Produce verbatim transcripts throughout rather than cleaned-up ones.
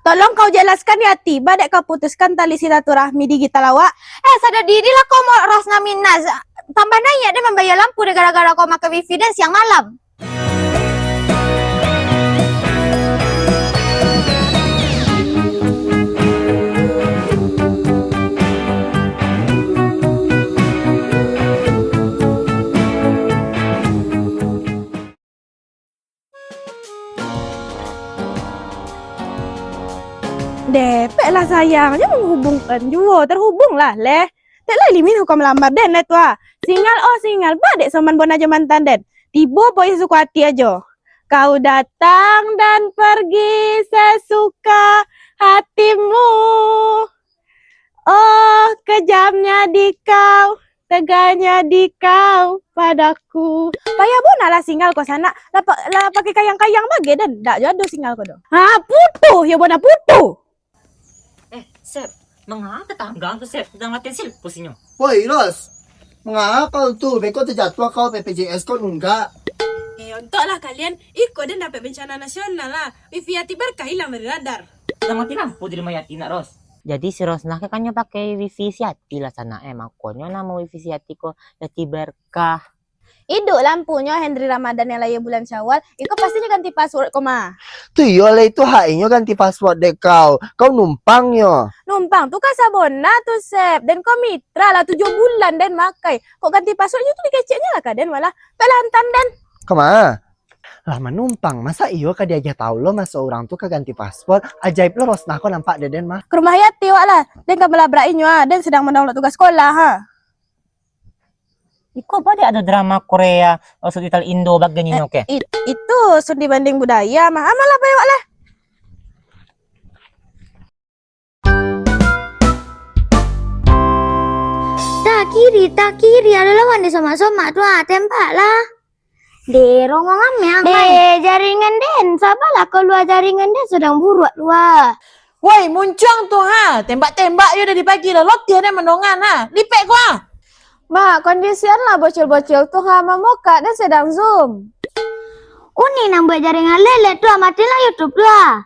Tolong kau jelaskan, Yati, ba dek kau putuskan tali silaturahmi digital awak? Eh, sadar diri lah kau, Mo-, Rosna Minaz. Tambah naiak den mambayar lampu deh gara-gara kau makan wifi den siang malam. Depek lah sayang, jan manghubungkan juo, terhubung lah leh. Tek lah limin hukum lamar den leh tu ah. Singal oh singal, ba dek soman bona jo mantan den. Tibo poin suko ati ajo. Kau datang dan pergi sesuka hatimu. Oh, kejamnya di kau, teganya di kau padaku. Payah bona lah singal ko sanak. Lah pa-, lah pakai kayang-kayang bagai den. Dak jo ado singal ko doh. Ha, putuh yo bona putuh. Eh, Sep, manga tetangga tu, Sep? Sedang latihan silpus inyo. Woi, Ros. Manga kau tu? Beko terjatuah kau, B P J S kau nunggak. Eh, ontoklah kalian. Iko den dapek bencana nasional lah. Wifi Yati Barkah hilang dari radar. Sedang mati lampu di rumah Yati nak, Ros. Jadi si Rosnah kan nyo pakai wifi si Yati lah sanak, eh. Makonyo namo wifi si Yati ko Yati Barkah. Iduik lampunyo Henry Ramadan yang lahia bulan Syawal, iko pastinyo ganti password ko mah. Tu iyo lah, itu hak inyo ganti password dek kau. Kau numpang nyo. Numpang tu ka sabona tu, Sep. Den ko mitra lah tujuah bulan den makai. Kok ganti passwordnyo tu dikeceknyo lah ka den malah. Tek lah antan den. Kama? Lah manumpang, masa iyo ka diagiah tahu lo maso urang tu ka ganti password? Ajaib lo Rosnah ko nampak dek den mah. Ka rumah Yati wak lah. Den ka malabrak inyo ah. Den sedang mandownload tugas sekolah ha. Iko ba dek ado drama Korea, eh, subtitle Indo bagai nyo ke? Eh, it-, itu studi banding budaya mah. Ah, malah pai awak lah. Takiri, takiri, ado lawan di somak-somak tu ah, tembak lah. Deh, rongong ameh amai. Deh, jaringan den, sabalah kalua jaringan den sadang buruak lua. Woi, muncuang tu ha, tembak-tembak yo dari pagi lah, lotiah den mandongan ha, lipek ko ha. Mak, kondisian lah bocil-bocil tu ha, mamukak den sadang zoom. Uni nan buek jaringan lelet tu ha, matilah YouTube tu ha.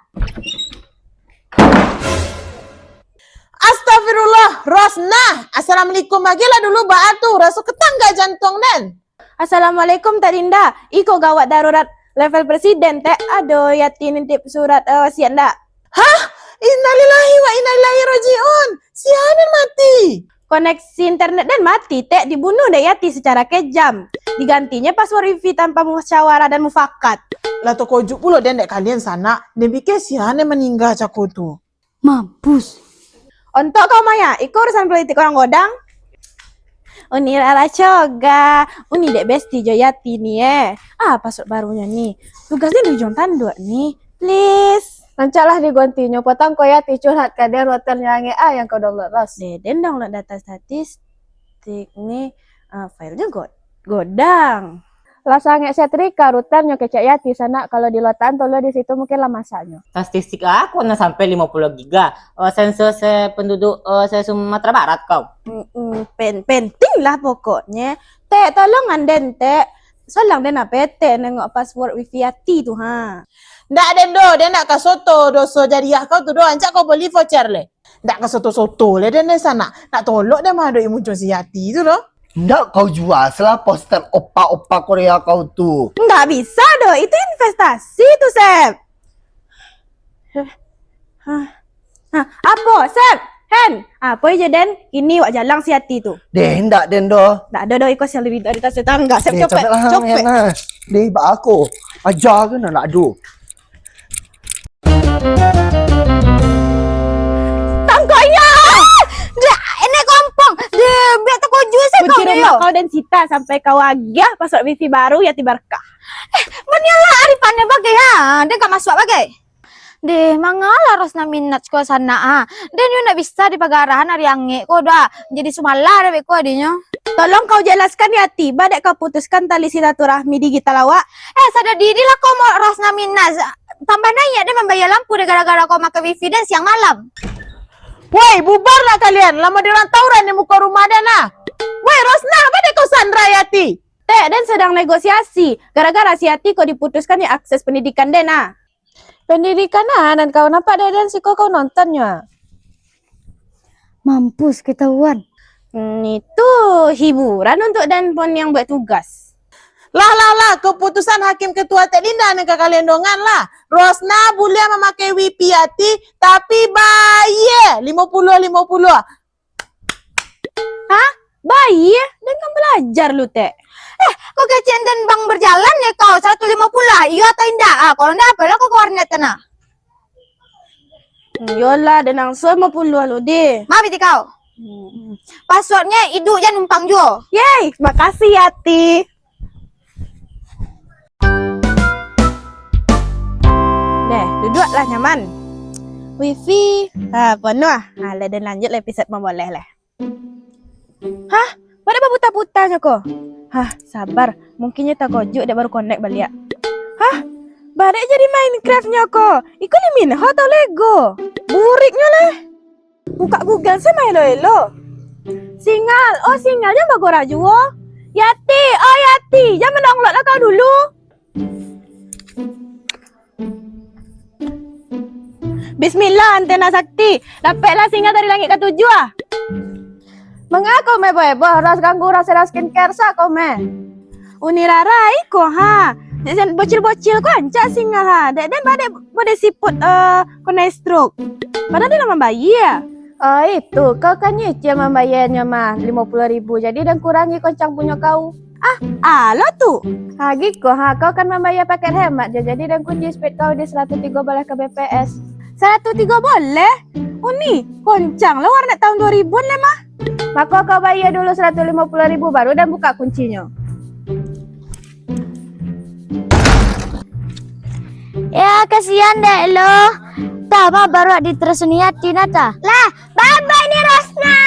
Astagfirullah, Rosnah. Assalamualaikum bagilah dulu baa tu, raso katanggak jantuang den. Assalamualaikum, Tek Dinda. Iko gawat darurat level presiden, Tek. Ado Yati nitip surat, eh, wasiat ndak? Hah? Innalillahi wa inna ilaihi rajiun. Sia nan mati? Koneksi internet den mati, Tek. Dibunuh dek Yati secara kejam. Digantinyo password wifi tanpa musyawarah dan mufakat. Lah takojuik pulo den dek kalian sanak. Den pikir sia nan maningga cako tu. Mampus. Ontok kau, Maya, iko urusan politik urang godang. Uni rara coga, Uni dek besti jo Yati ni, eh. Ah, password barunyo ni. Tugas ni di ujuang tanduak ni. Please. Rancaklah digontinyo, potang ko Yati curhat ka den, roternyo angek ah yang kau download, Ros. Deh, den download data statistik ni, ah, filenya god-, godang. Lah sangek setrika, rutan nyo kecek Yati sanak, kalau dilotakan tolo di situ mungkin lah masaknyo. Statistik ako nan sampai limo puluah giga, eh, sensus, eh, penduduk, eh, se-Sumatera Barat kau. Mm-mm, pen-, penting lah pokoknyo. Tek, tolong den, Tek. Solang den apetek nengok password wifi Yati tu, ha. Ndak den doh, den ndak ka soto doso jariah kau tu doh, ancak kau boli voucher leh. Ndak ka soto-soto leh den, den sanak. Nak tolok den mah doi muncuang si Yati tu doh. Ndak kau jua salah poster opa-opa Korea kau tu. Ndak bisa doh, itu investasi tu, Sep. Hah? Hah? Apo, Sep? Hen, apo ijo den? Kini wak jalang si Yati tu. Deh, ndak den doh. Ndak ado doh, iko si Alwi dari tas tetangga. Sep, deh, copek, copek lah, copek. Hen, nah. Deh, baa ko. Aja ke nak ado. Tangkok inyo! Dah, ini kompong. Deh, biar terkujur saya. Kunci kau rumah ni, yo. Kau dan Sita sampai kau agiah password wifi baru Yati Barkah. Eh, manialah Arifan ni bagai, ha? Dia gak masuk bagai. Deh, mangalah Rosna Minaj ko sanak, ha? Den yo ndak bisa dipagarahan ari angek ko dah. Jadi sumalah dek ko adinyo. Tolong kau jelaskan, Yati, ba dek kau putuskan tali silaturahmi digital awak? Eh, sadar diri lah kau, Mo-, Rosna Minaj. Tambah naiak den mambayar lampu deh gara-gara kau makan wifi den siang malam. Woi, bubar lah kalian. Lah model urang tawuran di muko rumah den, nah. Woi, Rosna, ba dek kau sandra Yati? Tek, den sedang negosiasi. Gara-gara si Yati ko diputuskan yo akses pendidikan den, nah. Pendidikan ah, nan kau nampak dek den siko kau nontonnyo ah. Mampus ketahuan. Hmm, itu hiburan untuk den pun yang buat tugas. Lah, lah, lah, keputusan Hakim Ketua Tek Linda nan ka kalian dongan lah. Rosna buliah mamakai wifi Yati, tapi bayia limo puluah limo puluah. Hah? Bayia? Den kan balajar lu, Tek. Eh, kok kecek den bang berjalan ya kau, saratus limo puluah lah, iyo atau indak? Ah, kalau indak, apolah kau ka warnet tanah. Iyolah, den angso limo puluah lo deh. Ma pitih kau. Hmm. Passwordnyo iduik jan numpang juo. Yey, makasih Yati. Deh, duduaklah nyaman. Wifi, ha, ponuah. Ha, lah den lanjut lah episode mamboleh lah. Hah? Ba dek baputa-putanyo ko? Hah, sabar. Mungkin nyo takojuik dek baru connect baliak. Hah? Ba dek jadi Minecraftnyo ko? Iko Lee Min Ho atau Lego? Buriknyo leh. Bukak Google se maelo-elo. Singal, oh Singal jan bagora juo. Yati, oh Yati, jan mandownload lah kau dulu. Bismillah, antena sakti. Dapeklah Singal dari langik katujuah ah. Manga kau meh boh-boh, ras ganggu ras era skincare sa kau meh. Uni Rara iko ha. Dek sen bocil-bocil ko rancak Singal ha. Dek den ba dek bode siput eh, kena stroke. Padahal den lah mambayia. Oh itu, kau kan nyicil mambayianyo mah limo puluah ribu. Jadi den kurangi koncang punyo kau. Ah, alo tu. Ha, giko ha, kau kan mambayia paket hemat jo, jadi den kunci speed kau di saratus tigo baleh K B P S. Saratus tigo baleh? Uni, koncang lo warnet tahun duo ribuan leh mah. Mako kau bayia dulu saratus limo puluah ribu, baru den buka kuncinyo. Ya, kasian dek lo. Tah, mah baruak di terus niat Tina tah. Lah, bye-bye ni Rosna.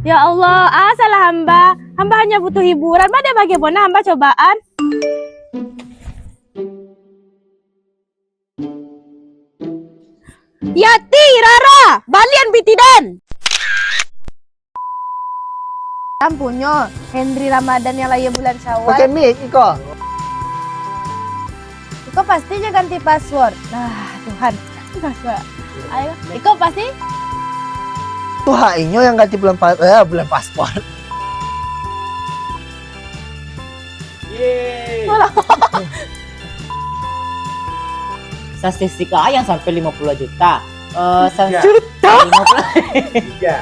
Ya Allah, ah, salah hamba. Hamba hanya butuh hiburan. Ba dek bagi bona hamba cobaan. Yati, Rara, balian pitih den. Ampunyo, Henry Ramadan yang lahir bulan Syawal. Pakai mic, iko. Iko pasti jo ganti password. Ah, Tuhan. Password. Ayo, iko pasti. Tu hak inyo yang ganti bulan pa-, eh, bulan paspor. Yeay. Statistik A yang sampai lima puluh juta. Eh, sen- Juta? Lima puluh. Tiga.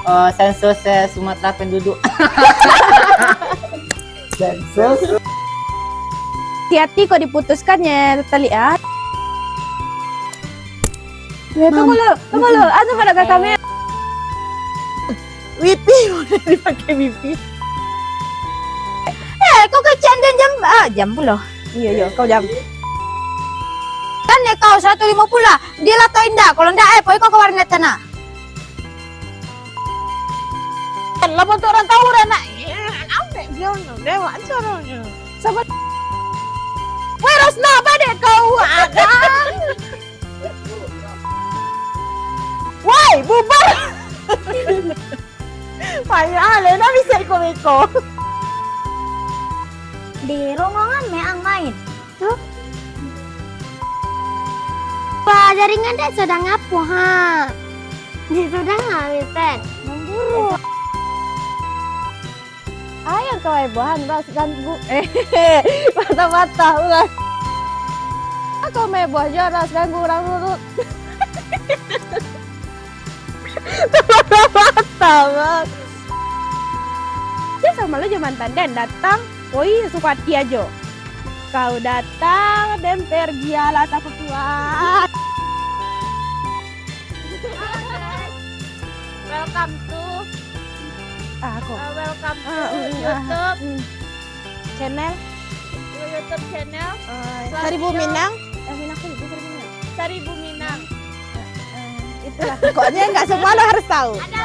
Eh, sensus, eh, Sumatera penduduk. Sensus. Hati-hati kok diputuskan ya, Tali, ah. Ya, tunggu lu, tunggu lu. Ah, coba nak kamera. Wifi, boleh dipakai wifi. Eh, kau kecek den jam, ah, jam pulo. Iyo, iyo, kau jam. Kan ya kau saratus limo puluah lah. Dia lah tau indak. Kalau indak, eh, pokoknya kau ka warnet tanah. Lah, bantuak urang tahu dah nak. Eh, ambek dia, lewat aja orangnya. Sabar. Weh, Rosna, apa dek kau? Ada. Woi, bubar. Payah, Lena bisa iko-iko. Di ruangan me ang main. Tu. Wah, jaringan dek sadang apo, ha? Di sadang lah, Wipen. Mamburu. Ayang kawai buahan ras ganggu. Eh, patah-patah ulah. Kau main buah jo ras ganggu urang rurut. Patah-patah, Bang. Dia sama lo jo mantan den datang, oi, suka hati ajo. Kau datang, den pergi, alah, tak kuat. Welcome to, ah, aku. Uh, welcome to, ah, mm, mm, ah, YouTube, mm, channel. YouTube channel. Uh, Slavio Saribu Minang. Eh, Minang aku, Saribu Minang. Saribu Minang. Eh, eh, itulah pokoknya nggak semua lo harus tahu. Ada